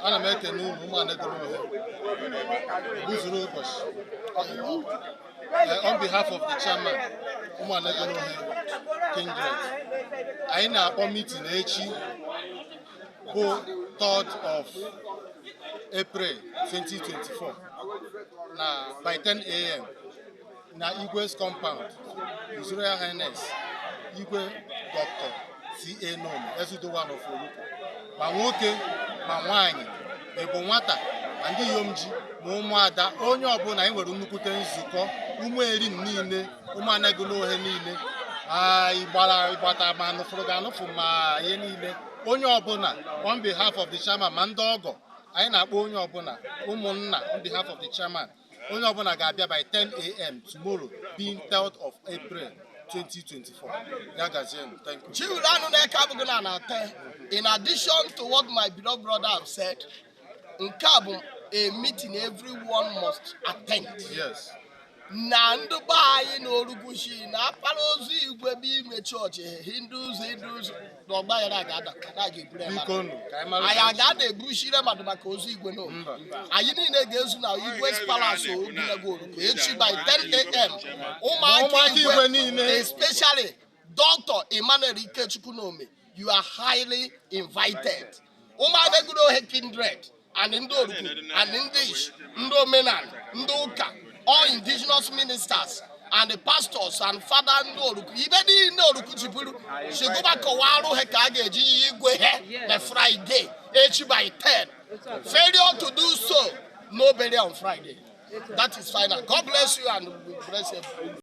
Ana m ekene unu, ụmụ Anegonohe gbuzuru ụbọchị. On behalf of the chairman, ụmụ Anegonohe Kindred, anyị na-akpọ meeting echi bụ 3rd of April 2024 na by 10 a.m. na Igwe's compound, His Royal Highness Igwe Dr. C.A. Nome, Ezudo one of Oruku. Ma nwoke ma nwaanyị, ma bụ nwata, ma ndị inyom ji, ma ụmụada, onye ọbụla, anyị nwere nnukwute nzukọ. Ụmụ erim niile, ụmụ Anegonohe niile, anyị gbara ịgbata ma nụfụrụ ga-anụfụ ma ihe niile, onye ọbụla, on behalf of the chairman, ma ndị ọgọ, anyị na-akpọ onye ọbụla, ụmụnna, on behalf of the chairman, onye ọbụla ga-abịa by 10 a.m. tomorrow, being 3rd of April 2024. Ya gazienụ. Thank you. Chiwuru na-eke abụghị na na-ate. In addition to what my beloved brother have said, nke a bụ a meeting everyone must attend. Na ndị be anyị na Orugushi na akpara ozu igwe bụ ime chọọchị Hindus na ọgbaghara ga-ada na ga-eburu ya mmadụ. Biko nụ, ka anyị mara. Anyị aga na-ebushire mmadụ maka ozu igwe no. Mba. Anyị niile ga-ezu na Igwe's Palace, Obinagụ Oruku, echi by 10 a.m. Ụmụaka Ụmụaka igwe igwe niile. Especially Dr. Emmanuel Ikechukwu Nome, you are highly invited. Ụmụada Ohe Kindred and ndị Oruku and ndị Ish, ndị omenala, ndị ụka, all indigenous ministers and the pastors and father, ndị Oruku ibe niile Oruku ji bụrụ chigụba kọwarụ ha ka a ga-eji yi igwe ha na Friday echi by 10. Failure to do so, no burial on Friday. That is final. God bless you and we bless you.